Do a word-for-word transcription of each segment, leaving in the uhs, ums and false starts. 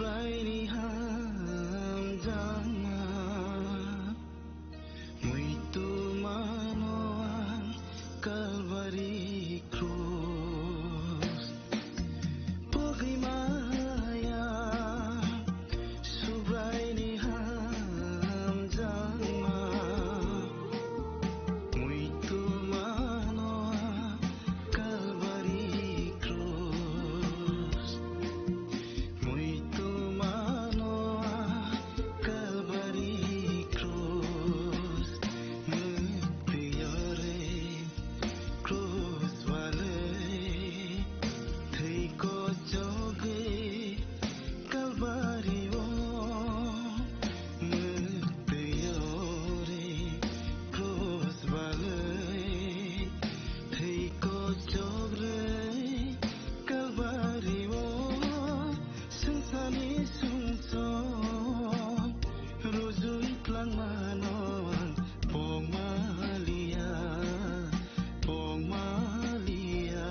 Raini hamjakma muitu mano ang Kalvari krus. Pogwi maya Subraini hamjakma muitu mano Kalvari krus. Muitu mano Kalvari krus. Muktwi yore krus walai thwi kochogwi Kalvari o muktwi yore krus walai thwi kochogwi Kalvari o swngcharni sumsok rujui tlangmano ang pokmaliya, pokmaliya.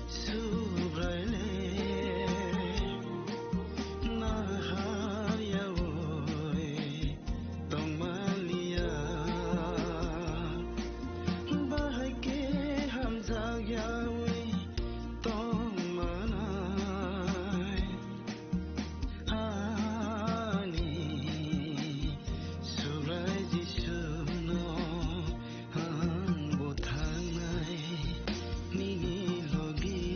Subraile nahar yaui tongmaliya, bahai khe hamjak yaui tongmanai. Ani Subrai Jisuno ang bo thangnai nini logi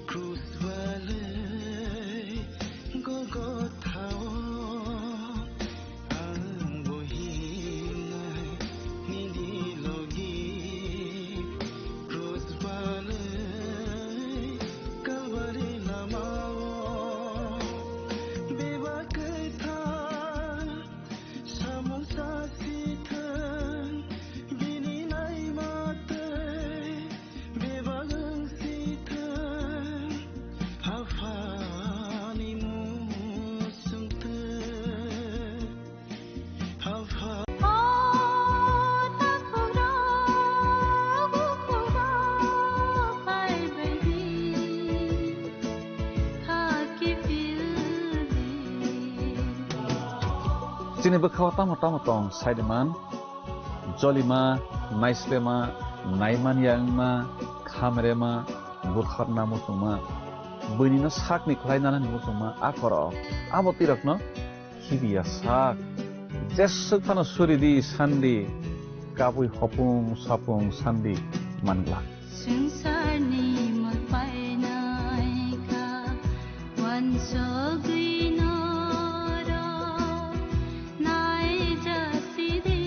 krus balai Golgothao. Ang bo himnai nini logi krus balai Kalvari lamao. Bebak kwthar samung sasithang bini naima tei bebak wng sithang Aphani muchungtwi. Chini bwkhao tamo tamo tong saide man, jolima, naislema, naimanya wngma, khamrema, butharna muchungma, buinino sakni khlai nanani muchungma a korok. Abo twirokno khibiya sak. Jeswk phano suri di sandi, kabui hopung sapung sandi manglak. Swngcharni mol painai kha, wansugwi norok naijak sidi.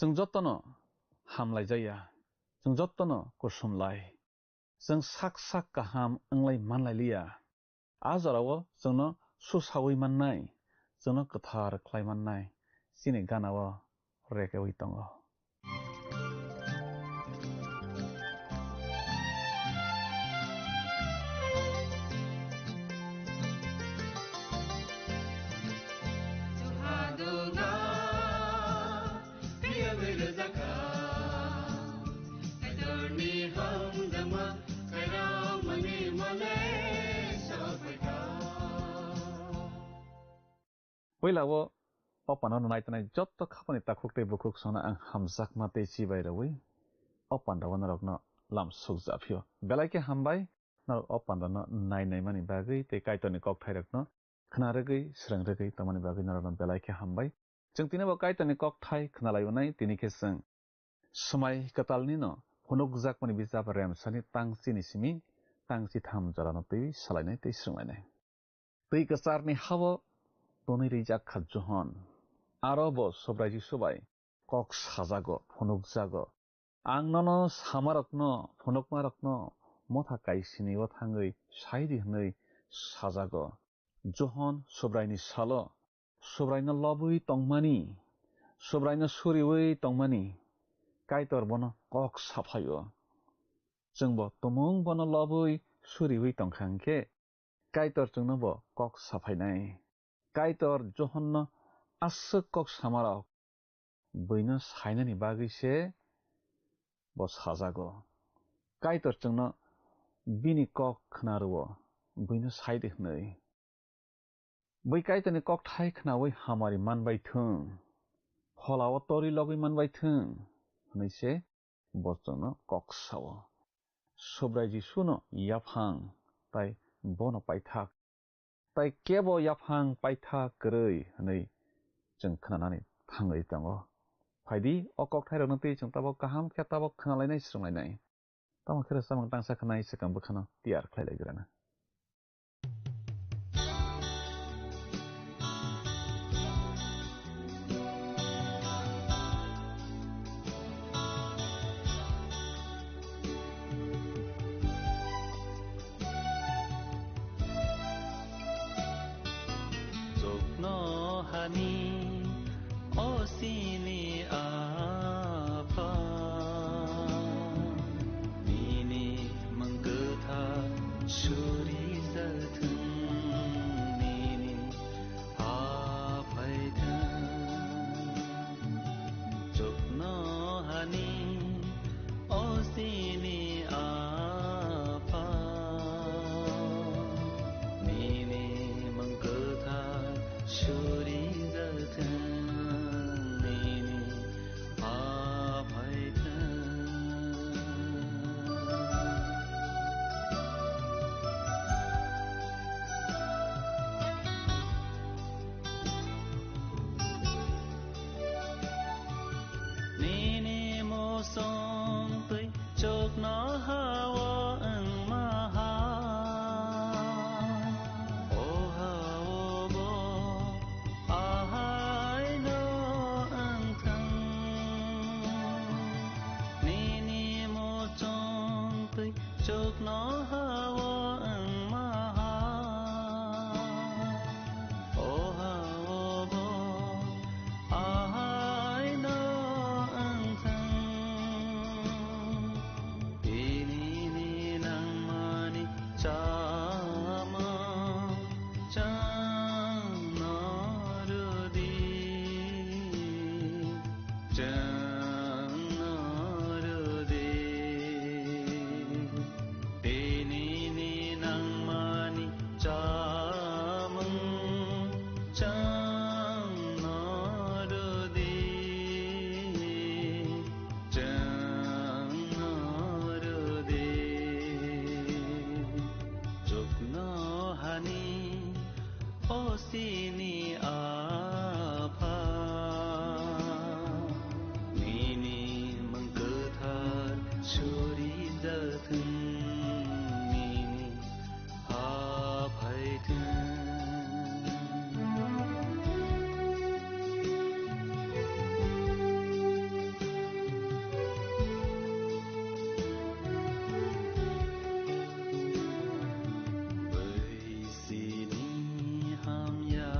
Chwng jotono hamlaijaya, chwng jotono kusumlai. Chwng sak sak kaham wnglai manlailiya. A jorao chwngno susaui mannai, chwngno kwthar khlai mannai, chini ganao rekeui tongo. Puila o o pano naitanai jotto khapani takhuk tei bukhuk songno ang hamjakma tei chibai rwui o pandao norokno lam sukjaphio. Belai khe hambai. norok o pandano nai naimani bagwi tei Kaitorni kokthairokno khna rwgwi, srwng rwgwi tongmani bagwi norokno belai khe hambai. Chwng tini bo Kaitorni kokthai khna laibonai, tini khe chwng Swmai kwtalnino phunukjakmani bijap Remsani tang chini simi tang chitham jorano twi salainai tei swrwnglainai. Twi kwcharni hao tonwi rijak kha Johon. Aro bo Subrai Jisu bai kok sajago, phunukjago. Ang nono samarokno, phunukmarokno motha kaisini o thangwi sai di hwnwi sajago. Johon Subraini salo Subraino lobwi tongmani, Subraino suriwi tongmani Kaitor bono kok saphaio. Chwngbo tumung bono lobwi suriwi tongkha hwnkhe, Kaitor chwngno bo kok saphainai. Kaitor Johonno aswk kok samarok buino sainani bagwi se bo sajago. Kaitor chwngno bini kok khna rwo, buino sai di hwnwi. Bui Kaitorni kokthai khnaui hamari manbai thung, pholao torwi logwi manbai thung hwnwi se bo chwngno kok sao. Subrai Jisuno yaphang tai bono paithak, tai kebo yaphang paithak kwrwi hwnwi chwng khnanani thangwi tongo. Phaidi o kokthairokno twi chwng tabok kaham khe tabok khnalainai, swrwnglainai. Tamo khe rwchapmung tangsa khnai swkang bwkhano tiyar khlai lai grana. Chuknohani o chini Apha, nini mwng kwthar surijathwng, nini ha phaithwng. Chuknohani o chini Apha, nini mwng kwthar surijathwng, nini ha phaithwng. Nini muchung twi chuknohao wngma ha, o hao bo ahaino wngthwng. Nini muchung twi chuknohao wngma ha, o hao bo ahaino wngthwng. Tinini nangmani chamung chwngno rwdi, chwngno rwdi. Tinini nangmani chamung chwngno rwdi, chwngno rwdi. Chuknohani o chini Apha, nini mwng kwthar surijathwng, nini ha phaithwng. Bai sini hamya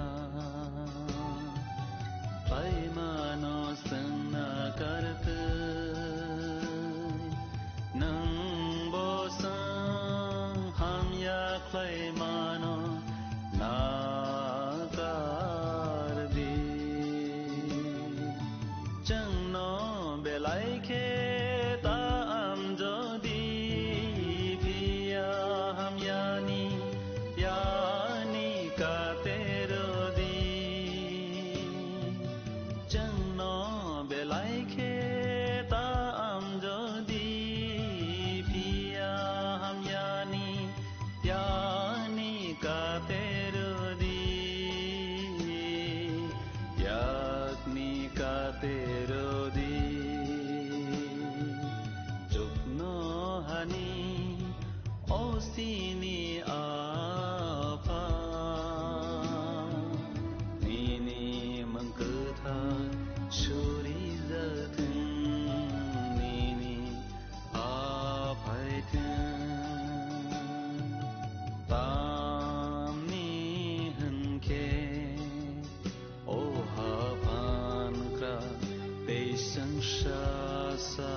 Chwng sasa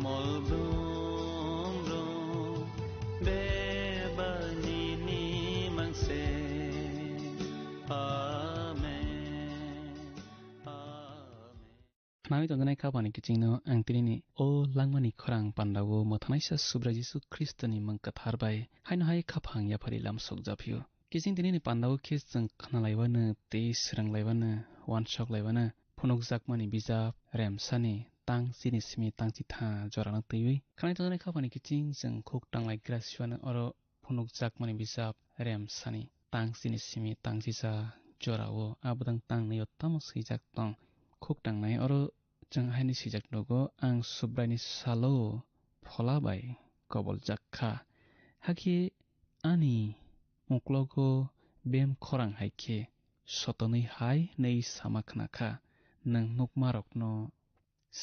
molbrum rok bebak nini mangse. Amen. Amen. Khnawi tongjaknai khapani kichingno ang tinini o langmani khorang pandao mwthanaisa Subrai Jisu Khristoni mung kwthar bai haino hai khaphang yaphari lamsok japhio. Kiching tinini pandao khe chwng khnalaiwano tei swrwnglaiwano, uansok laiwano, phunukjakmani bijap Remsani tang chini simi tang chithang jorano twiwi khnai tongjaknai khapani kiching chwng khuk tanglai gra siwano oro phunukjakmani bijap Remsani tang chini simi tang chisa jorao abodang tang nio tamo swijak tong. Khuk tangnai oro chwng haini swijak nugo, "Ang Subraini salo phola bai koboljak kha, hakhe ani uklogo bem khorang hai khe sotonwi hai nwi sama khna kha, nwng nukmarokno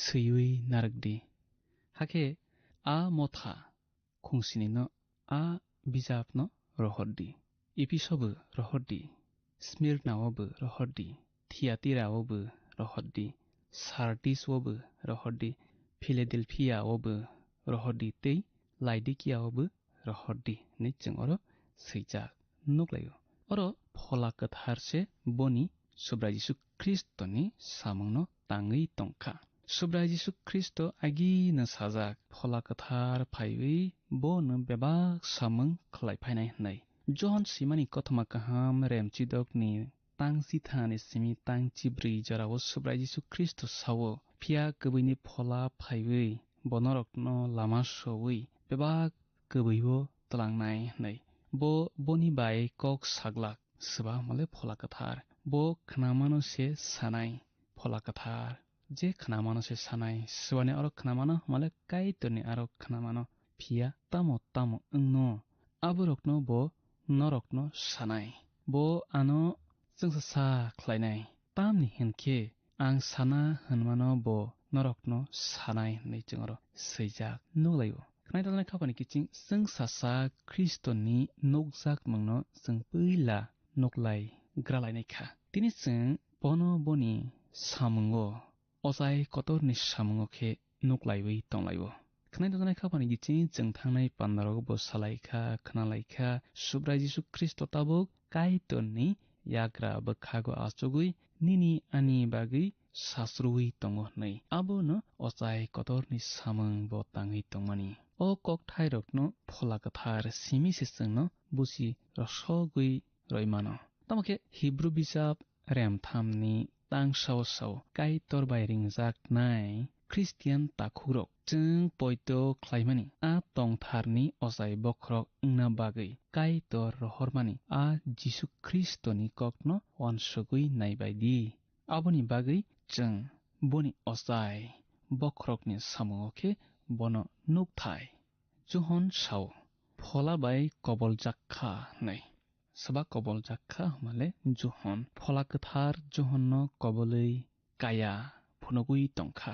swiwi narwk di." Hakhe a motha khungsinino a bijapno rohor di. Epheso bo rohor di, Smirna o bo rohor di, Thiatira o bo rohor di, Sardis o bo rohor di, Philadelphia o bo rohor di tei Laodikia o bo rohor di hinwi chwng oro swijak nuklaio. Oro Phola Kwthar se boni Subrai Jisu Khristoni samungno tangwi tongkha. Subrai Jisu Khristo agini sajak Phola Kwthar phaiwi bono bebak samung khlai phainai hwnwi. Johon swimani kothoma kaham remchidokni tang chithani simi tang chibrwi jorao Subrai Jisu Khristo sao, "Phiya kwbwini Phola phaiwi bo norokno lama sowi bebak kwbwi-o twlangnai," hwnwi. Bo boni bai kok saglak, swba hwnmale Phola Kwthar. Bo khnamano se sanai, Phola Kwthar. Je khnamano se sanai, swbani aro khnamano hwnmale Kaitorni aro khnamano. Phiya tamo tamo wngno, aborokno bo norokno sanai. Bo ano chwngsa sa khlainai. Tamni hinkhe ang sana hwnmano bo norokno sanai hwnwi chwng oro swijak nuklaio. Khnai talnai khapani kiching chwng sasa Khristoni nukjakmungno chwng puila nuklai gralainai kha. Tini chwng bono boni samungo, ochai kotorni samungo khe nuklaiwi tonglaio. Khnai talnai khapani kiching chwng thangnai pandarogo bo salai kha, khnalai kha, Subrai Jisu Khristo tabuk Kaitorni yagra bwkhago achugwi nini ani bagwi sasrwi tongo hwnwi. Abono ochai kotorni samung bo tangwi tongmani. O kokthairokno Phola Kwthar simi se chwngno busi rosogwi rwi mano. Tamo khe Hibru bijap remthamni tang sao sao Kaitor bai ringjaknai Khristian takhukrok chwng poito khlaimani a tongtharni ochai bokhorok wngna bagwi Kaitor rohormani a Jisu Khristoni kokno uansugwi naibai di. Aboni bagwi chwng boni ochai bokhorokni samungo khe bono nukthai. Johon sao, "Phola bai koboljak kha," hwnwi. Swba koboljak kha hwnmale Johon. Phola Kwthar Johonno kobolwi kaya phunugwi tongkha.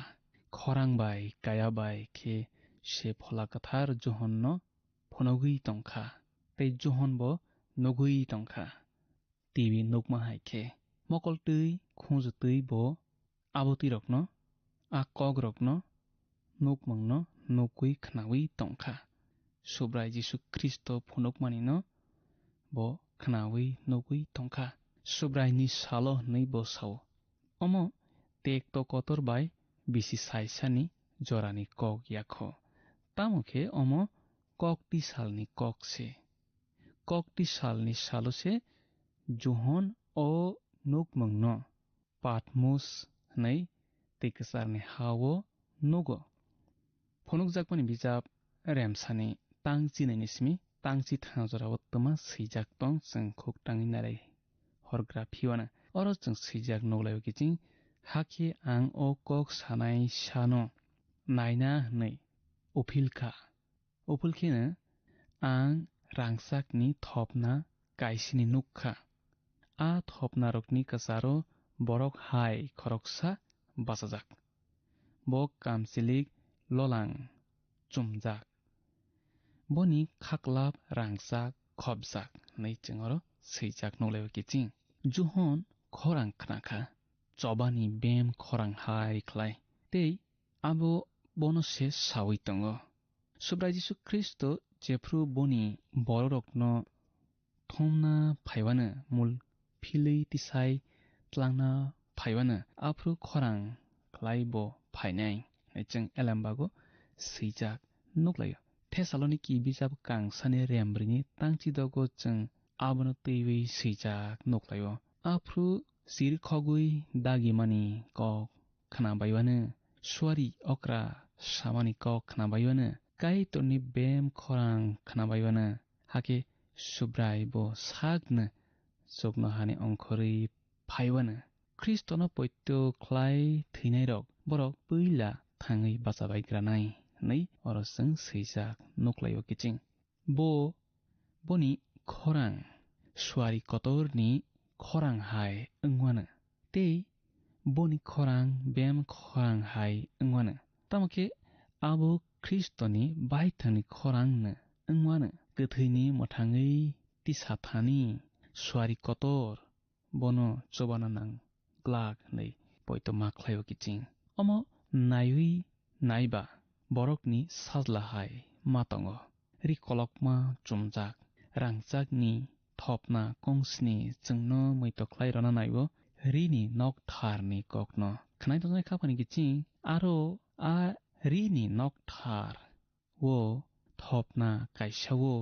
Khorang bai kaya bai khe se Phola Kwthar Johonno phunugwi tongkha, tei Johon bo nugwi tongkha. T V nukma hai khe mokol twi khunju twi bo abo twirokno, a kokrokno, nukmungno nukwi khnawi tongkha. Subrai Jisu Khristo phunukmanino bo khnawi nukwi tongkha. Subraini salo hwnwi bo sao. Omo tekto kotor bai bisi saisani jorani kok yakho. Tamo khe omo kokti salni kok se. Kokti salni salo se Johon o nukmungno Patmos hwnwi twi kwcharni ha-o nugo. Phunukjakmani bijap Remsani tang chinaini simi tang chithang jorao twma swijak tong, chwng khuk tangwi narai horgra phiwana. Oro chwng swijak nuklaio kiching, "Hakhe ang o kok sanai sano naina hwnwi uphil kha." Uphil kheno ang rangchakni thopna kaisini nuk kha. A thopnarokni kwcharo borok hai khoroksa bachajak. Bo kamchilik lolang chumjak. Boni khaklap rangchak khopjak hwnwi chwng oro swijak nuklaio kiching. Johon khorang khna kha. chobani bem khorang hai khlai. Tei abo bono se saui tongo. Subrai Jisu Khristo jephru boni bororokno thumna phaiwano, mul philwi tisai tlangna phaiwano, aphru khorang khlai bo phainai, hwnwi chwng elembago swijak nuklaio. Thesaloniki bijap kangsani rembrwini tangchidogo chwng abono twiwi swijak nuklaio. Aphru chirikhogwi dagimani kok khnabaiwano, suari okra samani kok khnabaiwano, Kaitorni bem khorang khnabaiwano, hakhe Subrai bo sakno chuknohani ongkhorwi phaiwano. Khristono poito khlai thwinairok borok puila thangwi bachabaigranai hwnwi oro chwng swijak nuklaio kiching. Bo boni khorang suari kotorni khorang hai wngwano, tei boni khorang bem khorang hai wngwano. Tamo khe abo Khristoni baithangni khorangno wngwano, kwthwini mwthangwi tisathani suari kotor bono chobana nang glak hwnwi poito ma khlaio kiching. Omo naiwi naiba borokni sajla hai ma tongo. Ri kolokma chumjak, rangchakni thopna kongsni chwngno muito khlai rwna naibo rini noktharni kokno. Khwnai tongnai khaphani kiching aro a rini nokthar o thopna kaisa o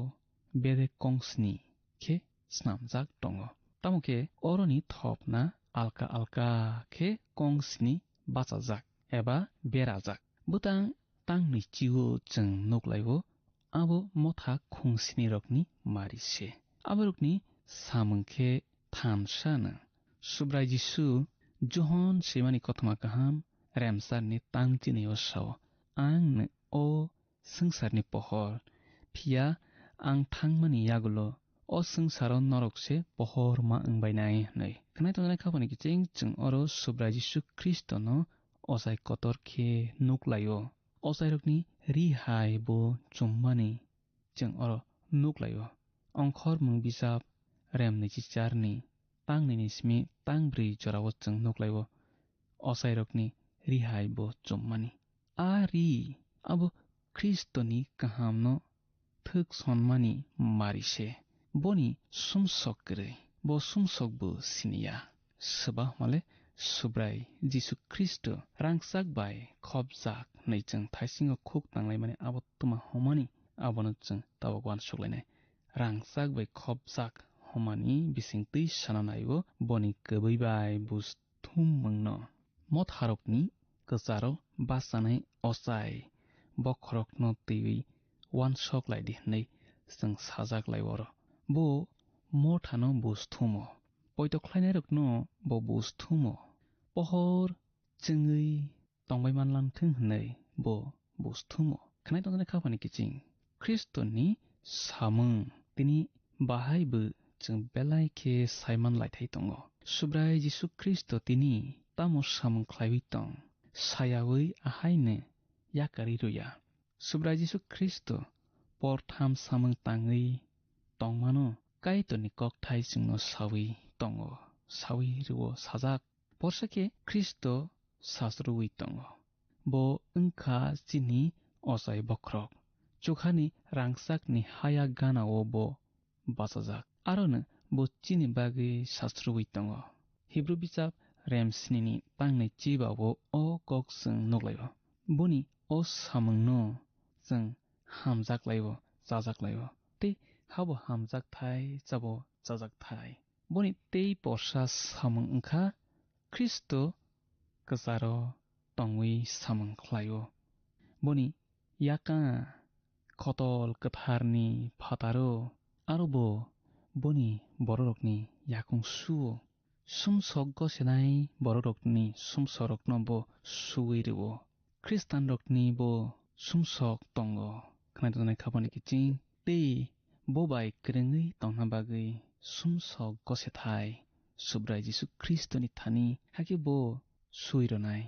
bedek kongsni khe snamjak tongo. Tamo khe oroni thopna alka alka khe kongsni bachajak eba berajak. Bwtang tangni chio chwng nuklaio, abo motha khungsnirokni mari se. Aborokni samung khe thansa no. Subrai Jisu Johon swimani kothoma kaham remsarni tang chini o sao, "Ang no o swngcharni pohor, phiya ang thangmani yagulo o swngcharo norok se pohor ma wngbainai," hwnwi. Khwnai tongjaknai khaphani kiching chwng oro Subrai Jisu Khristono ochai kotor khe nuklaio. Ochairokni ri hai bo chummani chwng oro nuklaio. Ongkhormung bijap rem naichi charni tang nini simi tang brwi jorao chwng nuklaio. Ochairokni ri hai bo chummani. A ri abo Khristoni kahamno thwk sonmani mari se. Boni sumsok kwrwi, bo sumsok bo siniya. Swba hwnmale Subrai Jisu Khristo rangchak bai khopjak hwnwi chwng thaisingo khuk tanglaimani abo twma hwnmani abono chwng tabuk uansuk lainai. Rangchak bai khopjak hwnmani bisingtwi sana naibo boni kwbwi bai buj thum mungno. Motharokni kwcharo bachanai ochai bokhorokno twiwi uansok lai di hwnwi chwng sajak lai oro. Bo mothano buj thumo, poito khlainairokno bo buj thumo, pohor chwngwi tongbai manlang thung hwnwi bo buj thumo. Khwnai tongjaknai khaphani kiching Khristoni samung tini bahai bo chwng belai khe saiman laithai tongo. Subrai Jisu Khristo tini tamo samung khlaiwi tong, sayaui ahaino yakarwi rwya. Subrai Jisu Khristo portham samung tangwi tongmano Kaitorni kokthai chwngno saui tongo, saui rwo sajak. Porsa khe Khristo sasrwi tongo. Bo wngkha chini ochai bokhorok. Chukhani rangchakni haya ganao bo bachajak. Arono bo chini bagwi sasrwi tongo. Hibru bijap rem snini tangni chibao o kok chwng nuklaio. Boni o samungno chwng hamjak laio, chajak laio. Tei habo hamjak thai, chabo chajak thai. Boni tei porsa samung wngkha Khristo kwcharo tongwi samung khlaio. Boni yaka khotol kwtharni phataro, aro bo boni bororokni yakung suo. Sumsok gosenai bororokni sumsokrokno bo suwi rwo. Khristanrokni bo sumsok tongo. Khwnai tongjaknai khabani kiching tei bo bai kwrwngwi tongna bagwi sumsok gosethai Subrai Jisu Khristoni thani hakhe bo sui rwnai,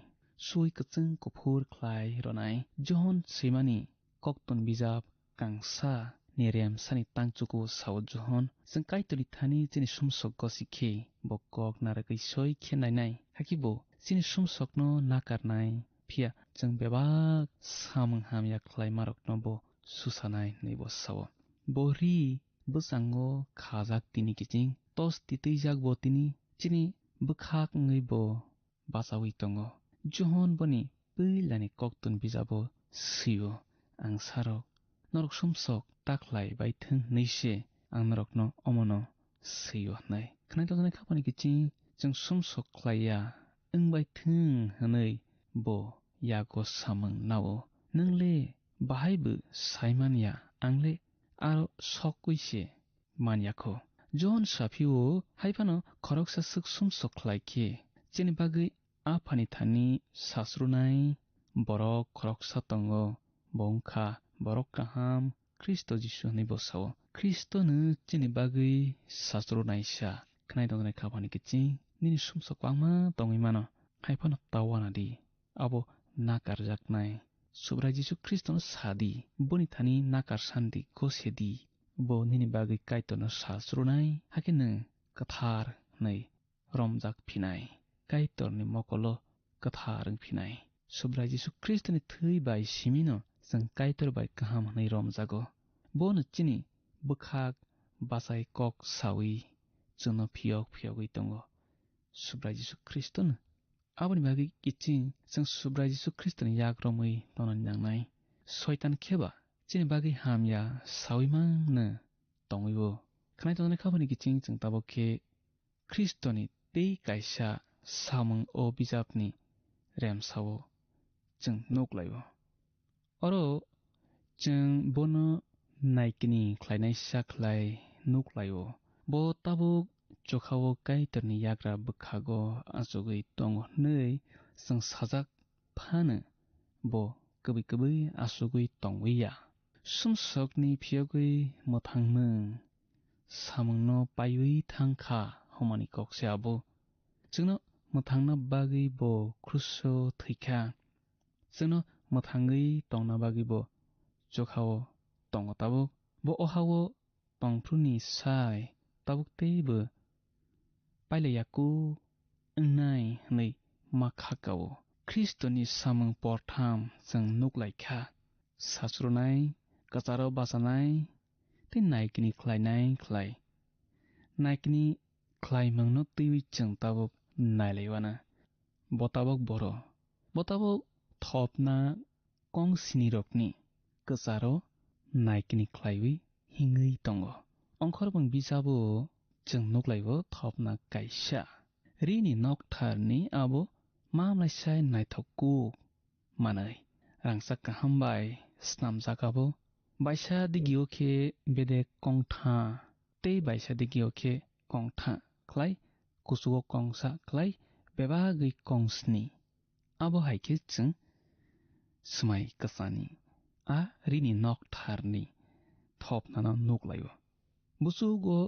sui kwchwng kuphur khlai rwnai. Johon swimani koktun bijap kangsa ni remsani tangchuku sao Johon, chwng Kaitorni thani chini sumsok gosi khe bo kok narwgwi soi khe nainai, hakhe bo chini sumsokno nakarnai, phiya chwng bebak samung hamya khlaimarokno bo susanai hwnwi bo sao. Bo ri bwskango khajak tini kiching, tos titwijak bo tini chini bwkhak wngwi bo bachaui tongo. Johon boni puilani koktun bijabo swi-o, "Angsarok, norok sumsok ta khlai bai thung hwnwi se ang norokno omono swi-o," hwnwi. Khwnai tongjaknai kha boni kiching chwng sumsok khlai ya wng bai thung hwnwi bo yago samung nao. Nwng le bahai bo sai man ya, ang le aro sokwi se man ya kho. Johon sa phio, hai phano khoroksa swk sumsok khlai khe chini bagwi Aphani thani sasrunai borok khoroksa tongo, bo wng kha borok kaham Khristo Jisu hwnwi bo sao. Khristono chini bagwi sasrunaisa. Khwnai tongjaknai kha boni kiching nini sumsok kwbangma tongwi mano, hai phano ta uana di. Abo nakarjaknai Subrai Jisu Khristono sa di, boni thani nakar san di, gose di. Bo nini bagwi Kaitorno sasrunai, hakhe nwng kwthar hwnwi romjak phinai, Kaitorni mokolo kwthar wng phinai. Subrai Jisu Khristoni thwi bai simino chwng Kaitor bai kaham hwnwi romjago. Bono chini bwkhak bachai kok saui chwngno phiyok phiyogwi tongo. Subrai Jisu Khristono. Aboni bagwi kiching chwng Subrai Jisu Khristoni yak romwi tonani nangnai. Soitan kheba chini bagwi hamya saui mangno tongwi bo. Khwnai tongjaknai kha boni kiching chwng tabuk khe Khristoni tei kaisa samung o bijapni remsao chwng nuk lai-o. Oro chwng bono naikini khlainaisa khlai nuk lai-o. Bo tabuk chukhao Kaitorni yagra bwkhago achugwi tongo hwnwi chwng sajak phano bo kwbwi kwbwi achugwi tongwi ya. Sumsokni phiyogwi mwthangmung samungno paiwi thang kha hwnmani kok se abo. Chwngno mwthangna bagwi bo kruso thwi kha. Chwngno mwthangwi tongna bagwi bo chukhao tongo tabuk. Bo o ha-o tongphru ni sai tabuk teibo pailaiya kuk wngnai hwnwi ma kha ka-o. Khristoni samung portham chwng nuk lai kha, sasrunai, kwcharo bachanai tei naikini khlainai khlai. Naikini khlaimungno twiwi chwng tabuk nai lai uana. Bo tabuk boro, bo tabuk thopna kong sinirokni kwcharo naikini khlaiwi hingwi tongo. Ongkhormung bijabo chwng nuk lai-o thopna kaisa. Rini noktharni abo mamlaisai naithok kuk manwi. Rangchak kaham bai snamjak abo. Baisa digio khe bedek kongtha tei baisa digio khe kongtha khlai kuchugo kongsa khlai bebagwi kongsni. Abo hai khe chwng swmai kwchani a rini noktharni thopnano nuk lai-o. Buchugo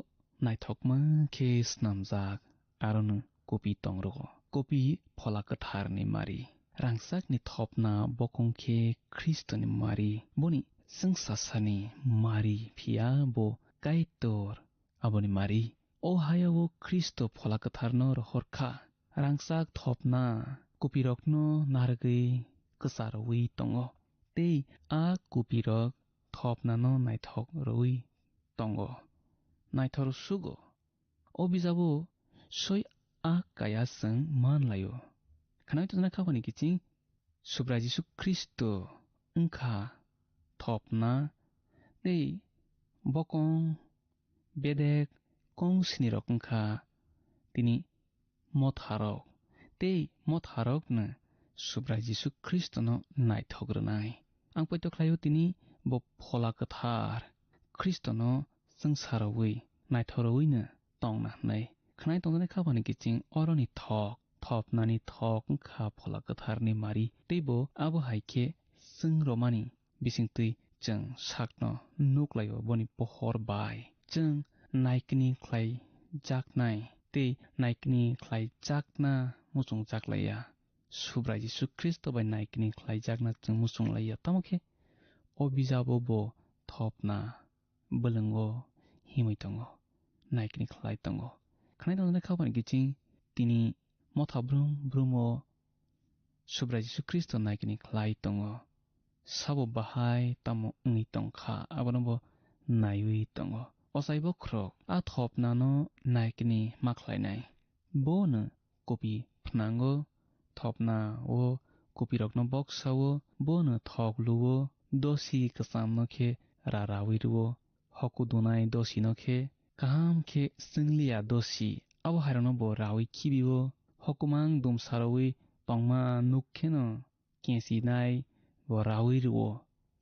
naithokma khe snamjak arono kopi tong rwgo. Kopi phola kwtharni mari. Rangchakni thopna bokong khe Khristoni mari. Boni chwngsasani mari phiya bo Kaitor aboni mari. O hayao Khristo phola kwtharno rohor kha. Rangchak thopna kupirokno narwgwi kwcha rwui tongo. Tei a kupirok thopnano naithok rwui tongo. Naithok sugo. O bijabo soi a kaya chwng man lai-o. Khwnai tongna kha boni kiching Subrai Jisu Khristo wngkha thopna tei bokong bedek kong sinirok wngkha tini motharok tei motharokno Subrai Jisu Khristono naithok rwnai. Ang poito khlaio tini bo phola kwthar Khristono chwngsarowi naithorowi no tongna hwnwi. Khwnai tongjaknai kha bani kiching oroni thok, thopnani thok wngkha phola kwtharni mari, tei bo abo hai khe chwng romani bisingtwi chwng sakno nuk lai-o boni pohor bai. Chwng naikni khlai jaknai tei naikni khlai jakna muchung jak lai ya. Subrai Jisu Khristo bai naikni khlai jakna chwng muchung lai ya. Tamo khe o bijabo bo thopna bwlwngo himwi tongo, naikni khlai tongo. Khwnai tongnai kha bani kiching tini motha brum brumo Subrai Jisu Khristo naikni khlai tongo. Sabo bahai tamo wngwi tongkha, abono bo naiwi tongo. Ochai bokhorok a thopnano naikni ma khlainai. Bono kopi phnango, thopna o kopirokno boksa o, bono thok luo, dosi kwchamno khe ra rawi rwo, hoku dunai dosino khe kaham khe chwngliya dosi, abo hairokno bo rawi khibio, hokumang dumsarowi tongma nuk kheno kechinai bo rawi rwo.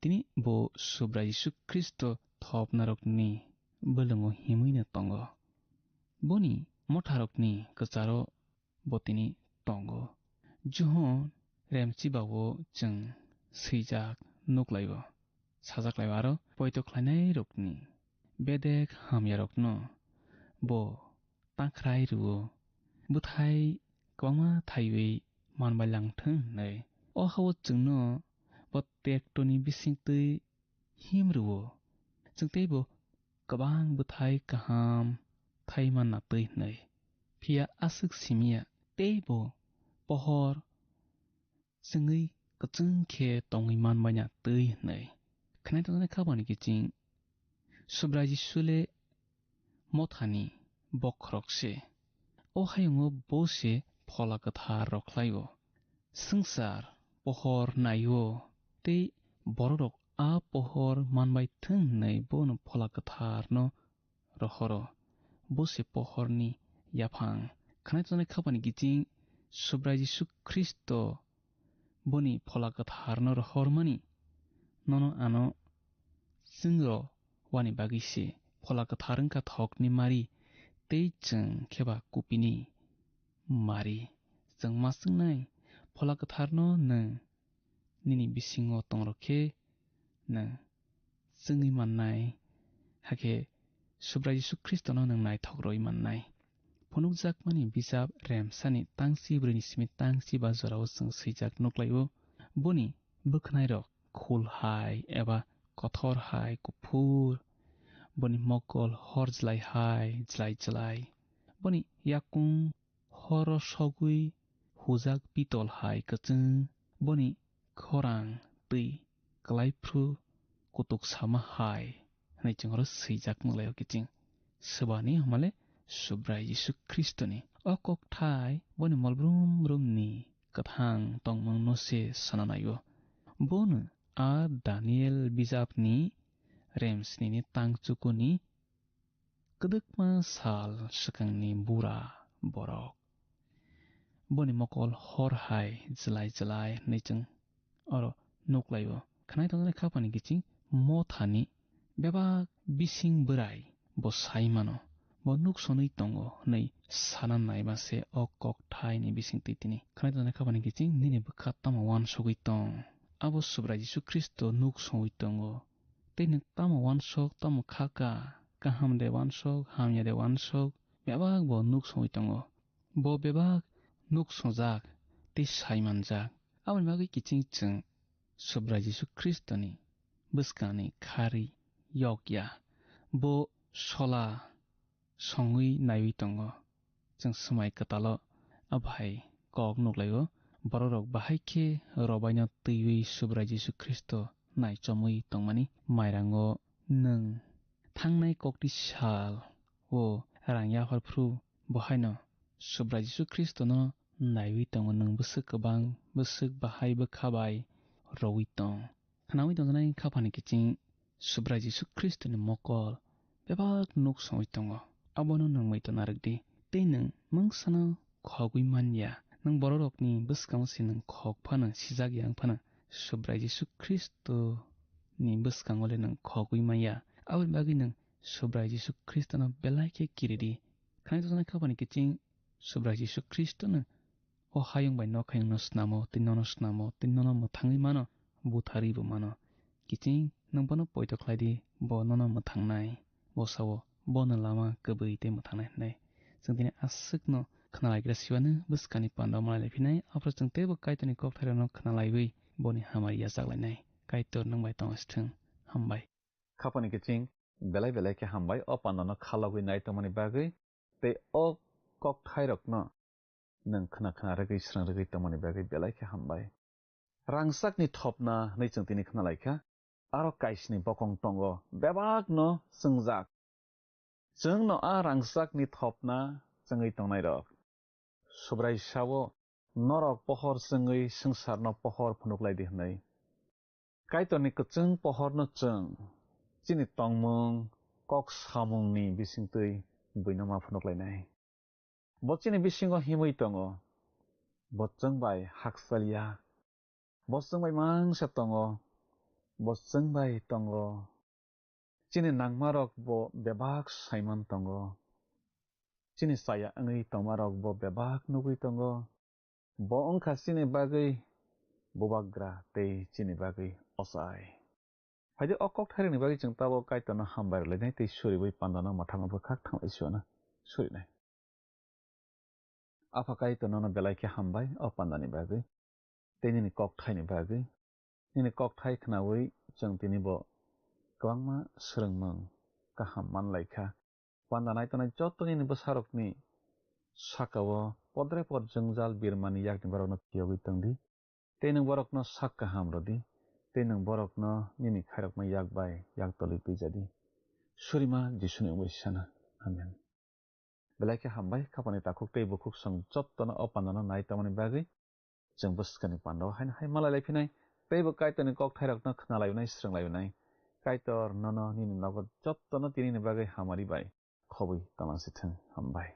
Tini bo Subrai Jisu Khristo thopnarokni bwlwngo himwino tongo. Boni motharokni kwcharo bo tini tongo. Johon remchibao chwng swijak nuklaio, sajaklaio aro poito khlainairokni bedek hamyarokno bo takhrai rwo, bwthai kwbangma thaiwi manbai langthwng hwnwi. O ha-o chwngno bo tektoni bisingtwi him rwo, chwng teibo kwbang bwthai kaham thai manna twi hwnwi. Phiya aswk simiya teibo pohor chwngwi kwchwng khe tongwi manmanya twi hwnwi. Khwnai tongnai kha bani kiching Subrai Jisu le mothani bokhorok se. O hayungo bo se Phola Kwthar rwkhlaio. Swngchar pohor naio, tei bororok a pohor manbai thwng hwnwi bono Phola Kwtharno rohoro. Bo se pohorni yaphang. Khwnai tongnai kha bani kiching Subrai Jisu Khristo boni Phola Kwtharno rohormani nono ano chwngro wani bagwi se. Phola Kwthar wngkha thokni mari tei chwng kheba kupini mari. Chwng ma swngnai, Phola Kwtharno nwng nini bisingo tongrok khe nwng chwngwi mannai, hakhe Subrai Jisu Khristono nwng naithok rwui mannai. Phunukjakmani bijap Remsani tangchi brwi ni simi tangchi ba jorao chwng swijak nuklaio. Boni bwkhwnairok khul hai eba kothor hai kuphur. Boni mokol hor jlai hai jlai jlai. Boni yakung horo sogwi hujak pitol hai kwchwng, boni khorang twi kwlaiphru kutuk sama hai hwnwi chwng oro swijak nuklaio kiching. Swbani hwnmale Subrai Jisu Khristoni. O kokthai boni mol brum brumni kwthang tongmungno se sana naio. Bono a Daniel bijapni remsnini tang chukuni kwdwkma sal swkangni bura borok. Boni mokol hor hai jlai jlai hwnwi chwng oro nuklaio. Khwnai tongnai kha bani kiching mothani bebak bising bwrai bo sai mano, bo nuk sonwi tongo hwnwi sana naima se o kokthaini bisingtwi tini. Khwnai tongnai kha bani kiching nini bwkha tamo uansugwi tong, abo Subrai Jisu Khristo nuk songwi tongo. Tei nwng tamo uansuk, tamo kha ka, kaham de uansuk, hamya de uansuk, bebak bo nuk songwi tongo. Bo bebak nuk songjak tei sai manjak. Aboni bagwi kiching chwng Subrai Jisu Khristoni bwskangni khari yok ya. Bo sola songwi naiwi tongo. Chwng swmai kwtalo a bahai kok nuklaio. Bororok bahai khe robaino twiwi Subrai Jisu Khristo naichomwi tongmani mairango nwng thangnai kokti sal o rang yaphar phru bo haino Subrai Jisu Khristono naiwi tongo nwng bwswk kwbang, bwswk bahai bwkha bai rowi tong. Khnaui tongjaknai khaphani kiching Subrai Jisu Khristoni mokol bebak nuk songwi tongo. Abono nwng muitu narwk di. Tei nwng mungsano khogwi man ya. Nwng bororokni bwskango se nwng khok phano, sijak yang phano, Subrai Jisu Khristoni bwskango le nwng khogwi man ya. Aboni bagwi nwng Subrai Jisu Khristono belai khe kiri di. Khwnai tongjaknai khaphani kiching Subrai Jisu Khristono o hayung bai nok hayungno snamo, tei nono snamo, tei nono mwthangwi mano, butharwi bo mano. Kiching nwng bono poito khlai di, bo nono mwthangnai, bo sao, bono lama kwbwi tei mwthangnai hwnwi. Chwng tini aswkno khwnalaigra siwano bwskangni pandao malai lai phinai, aphuru chwng teibo Kaitorni kokthairokno khwnalaiwi boni hamari yachaklainai. Kaitor nwng bai tong sithwng. Hambai. Khaphani kiching Belai belai khe hambai o pandano khalogwi nai tongmani bagwi tei o kokthairokno nwng khna khna rwgwi srwng rwgwi tongmani bagwi belai khe hambai. Rangchakni thopna hwnwi chwng tini khna lai kha, aro kaisni bokong tongo bebakno chwngjak. Chwngno a rangchakni thopna chwngwi tongnairok. Subrai sao, "Norok pohor chwngwi swngcharno pohor phunuklai di," hwnwi. Kaitorni kwchwng pohorno chwng chini tongmung, kok samungni bisingtwi buino ma phunuklainai. Bo chini bisingo himwi tongo. Bo chwng bai hakchaliya. Bo chwng bai mangsa tongo. Bo chwng bai tongo. Chini nangmarok bo bebak saiman tongo. Chini chaya wngwi tongmarok bo bebak nugwi tongo. Bo wngkha chini bagwi bubagra tei chini bagwi ochai. Phaidi o kokthairokni bagwi chwng tabuk Kaitorno hambai rwlainai tei suriwi pandano mwthangwi bwkhak thanglai suana surinai. Apha Kaitor, nono belai khe hambai o pandani bagwi tei nini kokthaini bagwi. Nini kokthai khnaui chwng tini bo kwbangma swrwngmung kaham manlai kha. Panda naitongnai joto nini bwsarokni sakao podre pod jwngjal birmani yakni borokno phiyogwi tongdi. Tei nwng borokno sak kaham rwdi, tei nwng borokno nini khairokma yak bai yak tolwi pija di. Surima Jisuni mungwi sana. Amen. Belai khe hambai, khapani takhuk tei bukhuk song jottono o pandano nai tongmani bagwi. Chwng bwskangni pandao haino hai malai lai phinai, tei bo Kaitorni kokthairokno khna lai unai, srwng lai unai. Kaitor nono nini nogo jottono tinini bagwi hamari bai khobwi tonglang si thung. Hambai.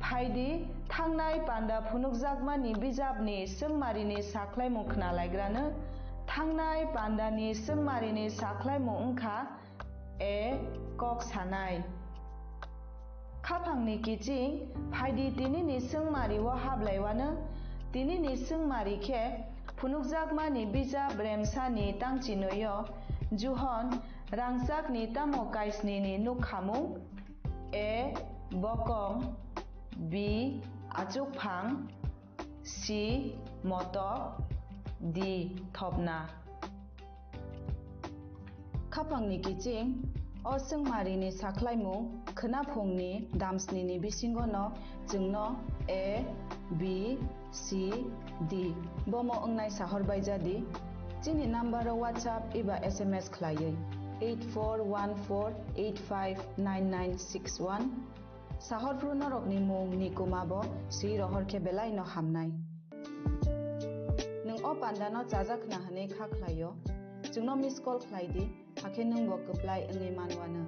Phaidi, thangnai panda phunukjakmani bijapni swngmarini sakhlaimung khna laigrano. Thangnai pandani swngmarini sakhlaimung wngkha A. Kok sanai. Khaphangni kiching, phaidi tinini swngmari o hablaiwano. Tinini swngmari khe phunukjakmani bijap Remsani tangchinoio, Juhon, rangchakni tamo kaisnini nukhamung? A. Bokong. B. Achukphang. C. Motok. D. Thopna. Khapangni kiching, o swngmarini sakhlaimung khwnaphungni damsnini bisingono chwngno A, B, C, D bomo wngnai sahor baijadi. Chini nambaro WhatsApp eba S M S khlaiwi eight four one four eight five nine nine six one. Sahorphru norokni mung ni kuma bo swi rohor khe belai no hamnai. Nwng o panda no chajak khna hwnwi kha khlai o, chwngno miss call khlai di, hakhe nwng bo kwplai wngwi man wano.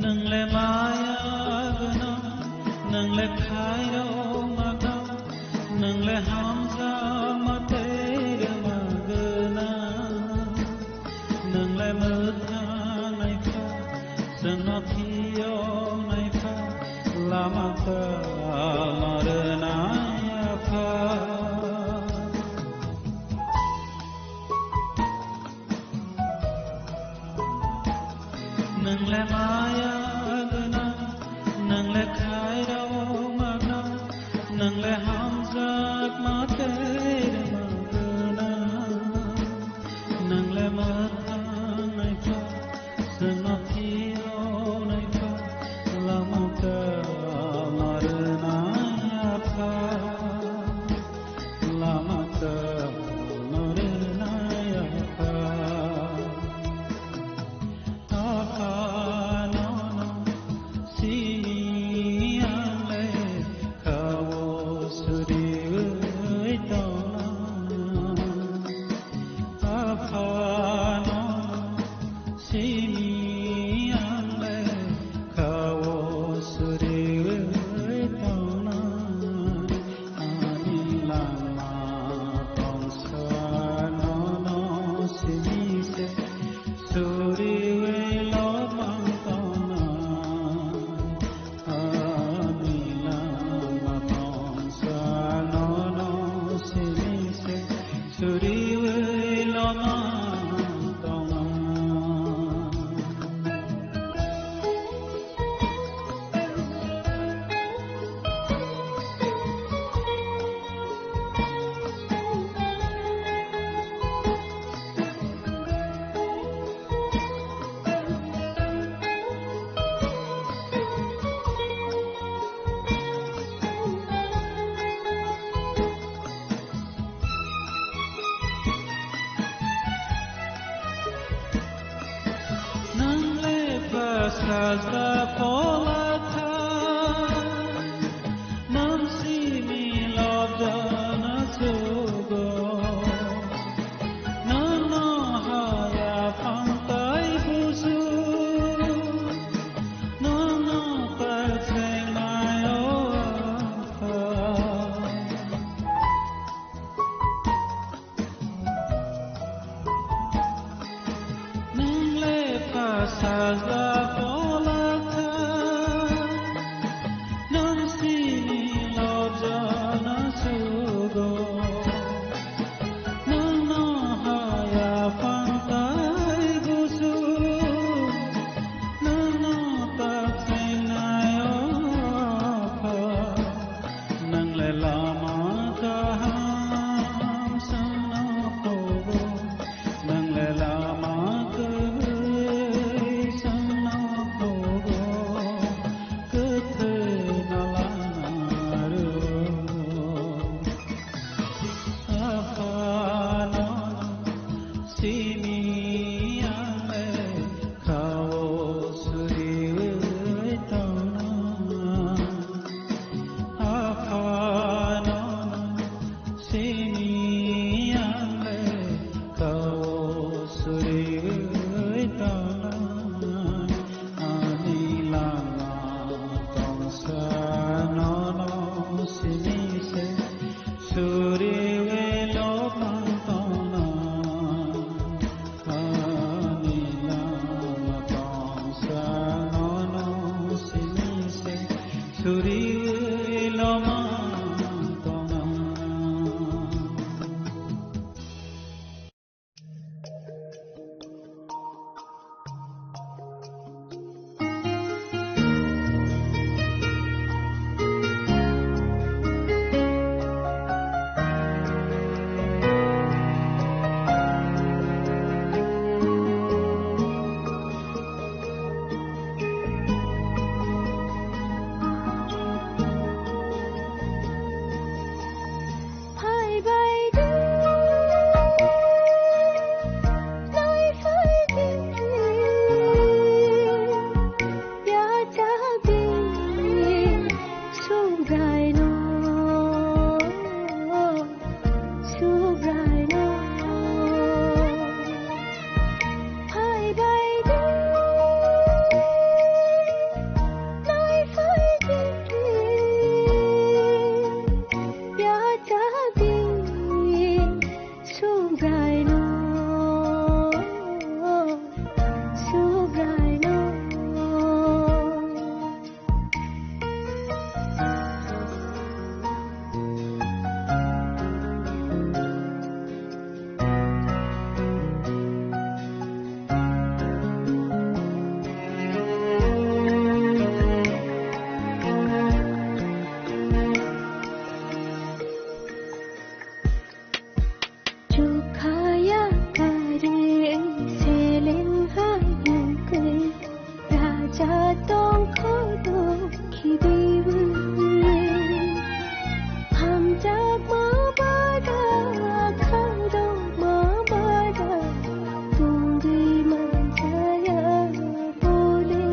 Nwngle maya gwnang, nwngle khairokma gwnang, nwngle hamjakma tei rwma gwnang. Nwngle mwthang naikha, chwngno phiyok naikha, lama tamo rwnai Apha. Nwngle maya gwnang, nwngle khairokma gwnang, nwngle hamjakma tei rwma gwnang. Nwngle mwthang naikha, chwngno phiyok naikha, lama tamo rwnai Apha. Lama tamo rwnai Apha. Apha nono simi ang le kha-o suriui tongna. Apha nono simi ang le kha-o suriui tongna. Ani lama tongsa nono simi se suriui lomang tongna. Ani lama tongsa nono simi se suriui lomang tongna. Nang le pha sajla phola tha, nang simi lobjana sugo. Nang no haya phang tai busu, nang no tai cheng mai o Apha. Nang le pha sajla phola tha, nang sini lobjana sugo. Nang no haya phang tai busu, nang no tak cheng nai o Apha. Nang le lama kaham sangno phogo, nang le lama kwrwi sangno phogo, kwthwi no lama rw. Apha nono simi ang le kha-o suriui tongna. Apha nono simi ang le kha-o suriui tongna. Ani lama tongsa nono simi se suriui lomang tongna. Ani lama tongsa nono simi se suriui lomang tongna. Subraino, Subraino. Chukhaya kare seleng hai nungkui raja tongkho do khibiwi. Hamjakma bada khairokma bada tongwi manjaya bole.